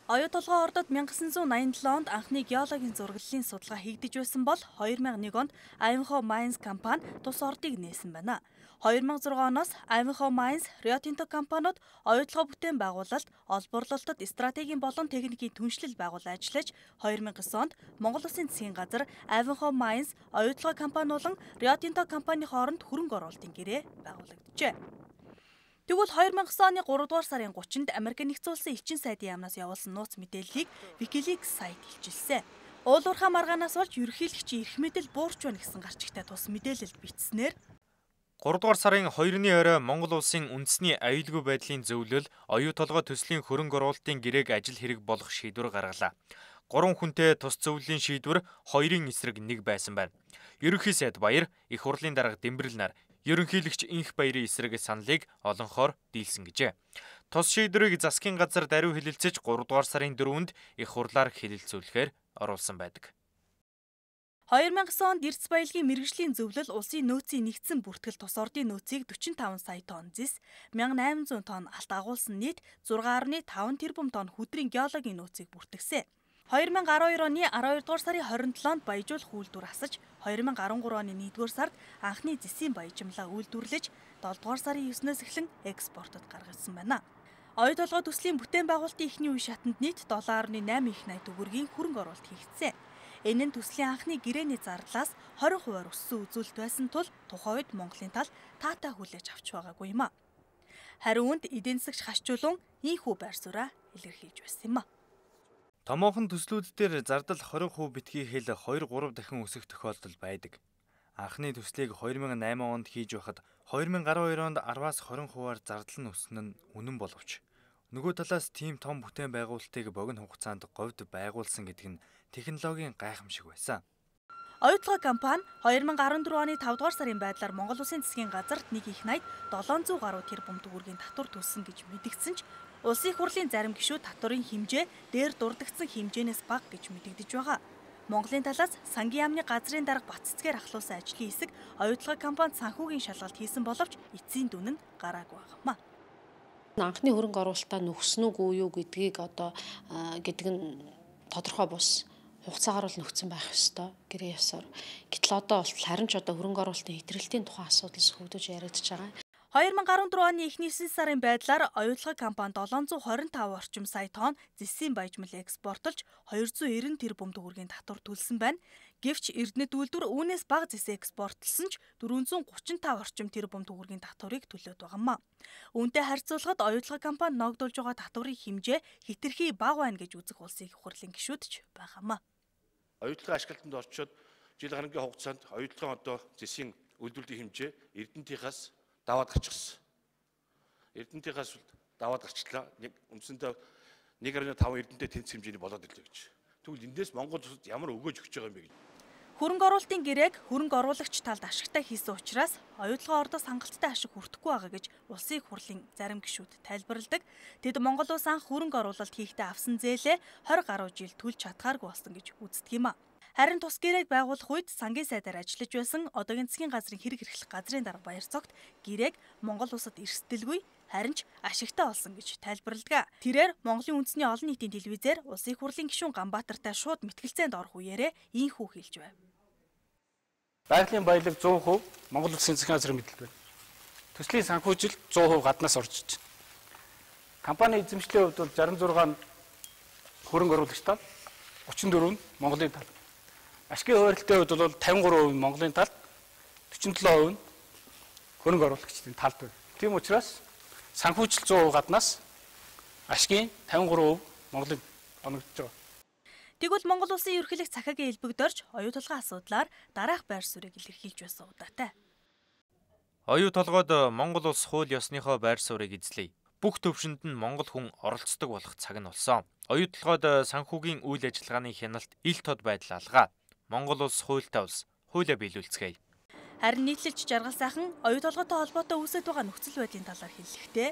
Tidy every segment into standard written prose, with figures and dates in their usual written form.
Оюу толгой ордод 1987 онд анхны геологийн зураглалын судалгаа хийгдэж байсан бол 2001 онд Ivanhoe Mines компани тус ордыг нээсэн байна. 2006 оноос Ivanhoe Mines, Rio Tinto компаниуд оюу толгой бүтээн байгуулалт, олборлолтод стратегийн болон техникийн түншлэл байгуул ажиллаж 2009 онд Монгол Улсын засгийн газар Ivanhoe Mines, оюу толгой компани болон Rio Tinto компани хооронд хөрөнгө оруулалтын гэрээ байгуулагджээ. Тэгвэл 2009 оны 3 дугаар сарын 30-нд Америк нэгдсэн улсын элчин сайдын яамнаас явуулсан нууц мэдээллийг WikiLeaks сайт илчилсэн. Уулуурхай маргаанаас болж ерөнхийлөгчийн эрх мэдэл буурч байна гэсэн гарчигтай тус мэдээлэлд бичснээр 3 дугаар сарын 2-ны орой Монгол улсын үндэсний аюулгүй байдлын зөвлөл оюу толгой төслийн хөрөнгө оруулалтын гэрээг ажил хэрэг болгох шийдвэр гаргалаа. 3 хүнтэй тус зөвлөлийн шийдвэр 2-ын эсрэг 1 байсан байна. Ерөнхий сайд Баяр, их хурлын дарга Дэмбэрэл нар ерөнхийлөгч Инх Баярын эсрэг саналыг олонхоор дийлсэн гэжээ. Тус шийдвэрийг засгийн газар даруй хэлэлцэж 3 дугаар сарын 4-нд их хурлаар хэлэлцүүлэхээр оруулсан байдаг. 2009 онд Эрдэс баялагын мэргэжлийн зөвлөл улсын нөөцийн нэгдсэн бүртгэл тус ордын нөөцийг 45 сая тонн зэс, 1800 тонн алт агуулсан нийт 6.5 тэрбум тонн хүдрийн геологийн нөөцийг бүртгэсэн. 2012 оны 12 дугаар сарын 27-нд баяжуулах үйлдвэр асаж, 2013 оны 1-р сард анхны зэсийн баяжмлаа үйлдвэрлэж, 7 дугаар сарын 9-өөс эхлэн экспортод гаргасан байна. Оюу толгой төслийн бүтээн байгуулалтын эхний үе шатанд нийт 7.8 их 80 төгрөгийн хөрөнгө оруулалт хийгдсэн. Энэ нь төслийн анхны гэрээний зардлаас 20%-аар өссөн үзүүлэлт байсан тул тухайн үед Монголын тал таатай хүлээж авч байгаагүй юм а. Харин үүнд эдийн засагч Хашчулуун ийхүү байр сууриа илэрхийлж байсан юм а. Томоохон төслүүд дээр зардал 20% битгий хэл 2-3 дахин өсөх тохиолдол байдаг. Анхны төслийг 2008 онд хийж байхад 2012 онд 10-аас 20%-аар зардал нь өснө нь үнэн боловч нөгөө талаас тийм том бүтээн байгуулалтыг богино хугацаанд говьд байгуулсан гэдэг нь технологийн гайхамшиг байсан. Оюу толгой компани 2014 оны 5 дугаар сарын байдлаар Монгол Улсын засгийн газарт нэг их 80 700 гаруй тэрбум төгрөгийн татвар төлсөн гэж мэдгдсэн ч улсын их хурлын зарим гишүүд татварын хэмжээ дээр дурдгдсан хэмжээнээс бага гэж мэдэгдэж байгаа. Монголын талаас сангийн яамны газрын дарга Бат цэцгээр ахлуулсан ажлын хэсэг оюу толгой компанид санхүүгийн шалгалт хийсэн боловч эцсийн дүн нь гараагүй байна. Анхны хөрөнгө оруулалтаа нөхсөн үгүй юу гэдгийг одоо гэдэг нь тодорхой бус хугацаагаар бол нөхцөн байх ёстой гэрээ ёсоор. Гэтэл одоо бол харин ч одоо хөрөнгө оруулалтын хэтрэлтийн тухай асуудал сүйдэж яригдж байгаа. 2014 оны эхний 9 сарын байдлаар оюу толгой компани 725 орчим сая тонн зэсийн баяжмал экспортлж 290 тэрбум төгрөгийн татвар төлсөн байна. Гэвч Эрдэнэт үйлдвэр үүнээс бага зэс экспортлсон ч 435 орчим тэрбум төгрөгийн татварыг төлөөд байгаа юм. Үүнтэй харьцуулахад оюу толгой компани ногдуулж байгаа татварын хэмжээ хэтэрхий бага байна гэж үзэх улсын их хурлын гишүүд ч байгаа юм. Оюу толгой ашиглалтанд орчоод жил гарангийн хугацаанд оюу толгой одоо зэсийн үйлдвэрлэлийн хэмжээ Эрдэнэтийнхаас даваад гарчихсан. Эрдэнэтийнхаас даваад гарчлаа. Нэг үндсэндээ 1.5 Эрдэнэтэй тэнц хэмжээний болоод ирлээ гэж. Тэгвэл эндээс Монгол улсад ямар өгөөж өгч байгаа юм бэ гэж. Хөрөнгө оруулалтын гэрээг хөрөнгө оруулагч талд ашигтай хийсэн учраас оюу толгой ордоос хангалттай ашиг хүртэхгүй байгаа гэж улсын их хурлын зарим гишүүд тайлбарладаг. Тэд Монгол улс анх хөрөнгө оруулалт хийхдээ авсан зээлээ 20 гаруй жил төлж чадхааргүй болсон гэж үздэг юм а. Харин тус гэрээг байгуулах үед сангийн сайдаар ажиллаж байсан одоогийн засгийн газрын хэрэг эрхлэх газрын дарга Баярцогт гэрээг Монгол улсад эрсдэлгүй харин ч ашигтай болсон гэж тайлбарладаг. Тэрээр Монголын үндэсний олон нийтийн телевизээр улсын их хурлын гишүүн Ганбаатартай шууд мэтгэлцээнд орох үеэрээ ийхүү хэлж байв. Байгалийн баялаг 100% Монгол улсын засгийн газрын мэдэлд байна. Төслийн санхүүжилт 100% гаднаас орж иж байна. Компани эзэмшлийн хувьд бол 66 нь хөрөнгө оруулагч тал, 34 нь Монголын тал. Ашигын хуваарлтын хувьд бол 53% нь Монголын талд, 47% нь хөрөнгө оруулагчдын талд байна. Тийм учраас санхүүжилт 100% гаднаас, ашигын 53% Монголын оногдож байгаа. Тэгвэл Монгол улсын ерөнхийлөгч Цахиагийн элбэгд орж оюу толгой асуудлаар дараах байр суурийг илэрхийлж байсан удаатай. Оюу толгойд Монгол улс хууль ёсныхоо байр суурийг эзлэе. Бүх төвшөнд нь монгол хүн оролцдог болох цаг нь болсон. Оюу толгойд санхүүгийн үйл ажиллагааны хяналт ил тод байдал алгаа. Монгол улс хуультай улс, хуулиа биелүүлцгээе. Харин нийтлэлч Жаргал сайхан оюу толгойтой холбоотой үүсэт байгаа нөхцөл байдлын талаар хэллэхдээ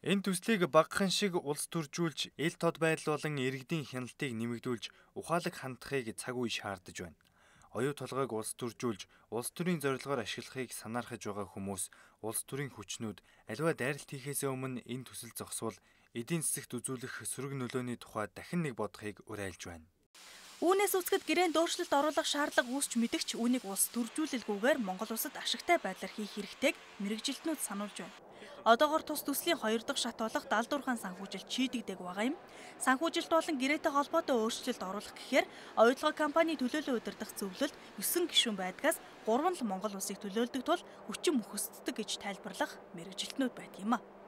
энэ төслийг багахан шиг улс төржүүлж, ил тод байдал болон иргэдийн хяналтыг нэмэгдүүлж, ухаалаг хандахыг цаг үе шаардаж байна. Оюу толгойг улс төржүүлж, улс төрийн зорилгоор ашиглахыг санаархаж байгаа хүмүүс, улс төрийн хүчнүүд аливаа дайралт хийхээс өмнө энэ төсөл зогсвол эдийн засагт үзүүлэх сөрөг нөлөөний тухай дахин нэг бодохыг уриалж байна. Үүнээс үзэхэд гэрээнд өөрчлөлт оруулах шаардлага үүсч мэдгч үүнийг улс төржүүлэлгүйгээр Монгол улсад ашигтай байдлаар хийх хэрэгтэйг мэргэжилтнүүд сануулж байна. Одоогор тус төслийн 2 дахь шат болох Далдуурхан санхүүжилт шийдэгдэг байгаа юм. Санхүүжилт болон гэрээтэй холбоотой өөрчлөлт оруулах гэхээр оюутлогын компани төлөөлөн удирдах зөвлөлд 9 гишүүн байдгаас 3 л Монгол улсыг төлөөлдөг тул хүчин мөхөсддөг гэж тайлбарлах мэргэжилтнүүд байдаг юм а.